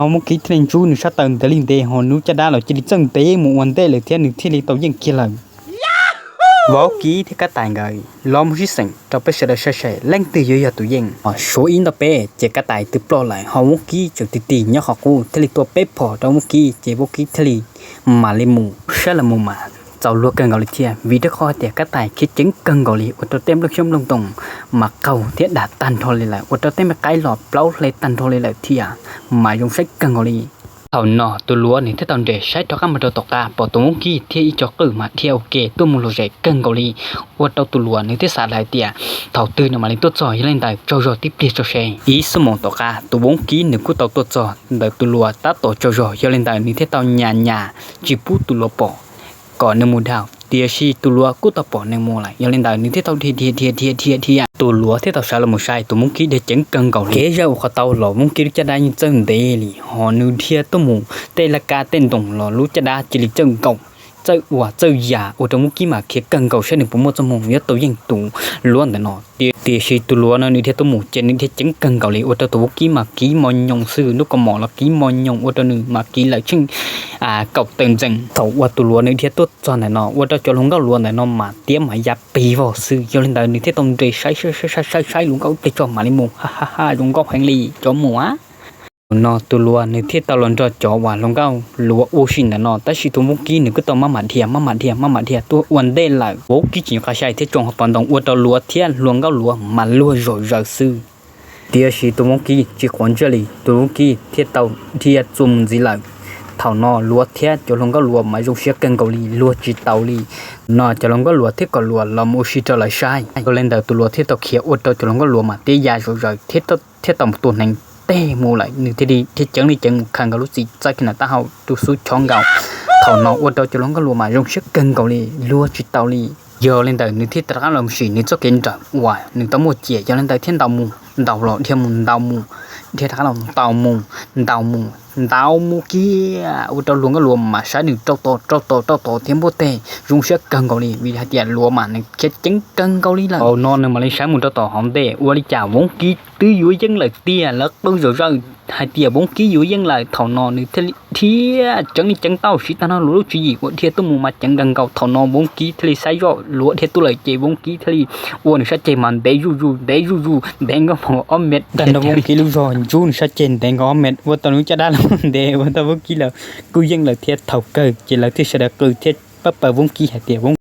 Ho Voob Kib thiaj li ntsub nws sab taw ntev li ntev, ho nws caj dab los cia li txawj ntev mus ua ntej lawm thiab nws thiaj li tau yeej kiag lawm. Voob Kib thiab Kab Tais nkawd los mus sib xeem rau peb sawv daws saib seb leej twg yuav yog tus yeej. Ho suav ib ntawm peb ces Kab Tais twb ploj lawm, ho Voob Kib tseem tig tig nyob qhov qub thiaj li tua peb phom rau Voob Kib ces Voob Kib thiaj li mam li mus saib los mus mas txaus luag kawg nkaus li thiab, vim rau qhov hais tias Kab Tais khiav ceev kawg nkaus li ua rau tej nplooj xyoob nplooj ntoo mas qaug thiab dag tag nrho li lawm, ua rau tej me qaib los plaub hle tag nrho li lawm thiab, mas zoo saib kawg nkaus li. Thaum no tus luav nws thiaj tau nres saib rov qab mus rau tom qab pom tus Voob Kib thiab ib co qwj mas dhia ua ke tuaj mus lom zem kawg nkaus li, ua rau tus luav nws thiaj xav lawm hais tias thaum twg nws mam li tuaj txog, yog li ntawd tsaug zog tib pliag tso seb. Ib xuab moos tom qab tus Voob Kib nws kuj tau tuaj txog ntawm tus luav tab tom tsaug zog, yog li ntawd nws thiaj tau nyas nyas tsis pub tus luav pom kom nws mus dhau, tiam sis tus luav kuj tau pom nws mus lawm, yog li ntawd nws thiaj tau dhia dhia dhia dhia dhia dhia. Tus luav thiaj tau sawv los mus saib tus Voob Kib dhia ceev kawg nkaus li. Kev zaj uas qhov tau los Voob Kib lub caj dab yeej txawj ntev li, ho nws dhia tuaj mus tej laj kab tej ntoo los lub caj dab cia li txawj nkaum, txawj ua txawj ya, ua rau Voob Kib mas khiav kawg nkaus saib nws puas muaj txoj hmoo yuav tau yeej tus luav ntawm no. Tiam sis tus luav no nws dhia tuaj mus ces nws dhia ceev kawg nkaus li, ua rau tus Voob Kib mas kiv mos nyoos xwb, lub kaus mom los kiv mos nyoos, ua rau nws mas kiv lawm tsheej kaum tawm ntxees. Thaum uas tus luav nws dhia tuaj txog ntawm no ua rau cov hluas nkauj luav ntawm no mas tiab mas ya pis vog xwb, yog li ntawd nws thiaj tau nres saib saib saib saib hluas nkauj ib pliag tso mam li mus, ha ha ha, zoo nkauj heev li, cov mus a. Thaum no tus luav nws thiaj tau los nrog cov uas hluas nkauj luav ua si ntawm no, tab sis tus Voob Kib nws kuj tau maj mam dhia maj mam dhia maj mam dhia tuaj ua ntej lawm. Voob Kib tsis nco qab saib thiab tso hauv pas ntoo ua rau luav thiab hluas nkauj luav mas luag zom zaws xwb. Tiam sis tus Voob Kib tsis quav ntsej li, tus Voob Kib thiaj tau dhia txuas mus ntxiv lawm. Thaum no luav thiab cov hluas nkauj luav mas zoo siab kawg nkaus li, luag tsis taus li. No cov hluas nkauj luav thiaj kom luav los mus ua si rau lawv saib. Yog li ntawd tus luav thiaj tau khiav ua rau cov hluas nkauj luav mas tiab ya zom zaws thiab tau mus tua hneev teg mus lawm, nws thiaj li dhia ceev li ceev mus khaws nkaus lub txim txaij kiag ntawm taub hau rau xub chob nkaus. Thaum no ua rau cov hluas nkauj luav mas zoo siab kawg nkaus li, luag tsis taus li. Yog li ntawd nws thiaj rov qab los mus sim nws txoj kev nrawm uas nws tau muaj cia, yog li ntawd thiaj ntaus mus ntaus los dhia mus ntaus mus, dhia rov qab los ntaus mus ntaus mus ntaus mus kiag, ua rau hluas nkauj luav mas saib nws rau tos rau tos rau tos thiab npuaj teg zoo siab kawg nkaus li, vim hais tias luav mas nws khiav ceev kawg nkaus li lawm. Thaum no nws mam li saib mus rau tom hauv ntej ua li cas Voob Kib twb yuav yeej lawm tiag, lawv qw zom zaws hais tias Voob Kib yuav yeej lawm. Thaum no nws thiaj li dhia ceev li ceev tau siv tag nrho luav lub tswv yim uas dhia tuaj mus mas ceev kawg nkaus. Thaum no Voob Kib thiaj li saib zoj luav dhia tuaj lawm ces Voob Kib thiaj li ua nws sab ceg mas ntev zuj zus ntev zuj zus ntev nkaus ob mev. Tag nrho Voob Kib lub zog ntsub nws sab ceg ntev nkaus ob mev, ua tau nws caj dab los ntev, ua tau Voob Kib lawv kuj yeej lawm thiab. Thaum kawg ces lawv thiaj sawv daws qw thiab pab paws Voob Kib hais tias Voob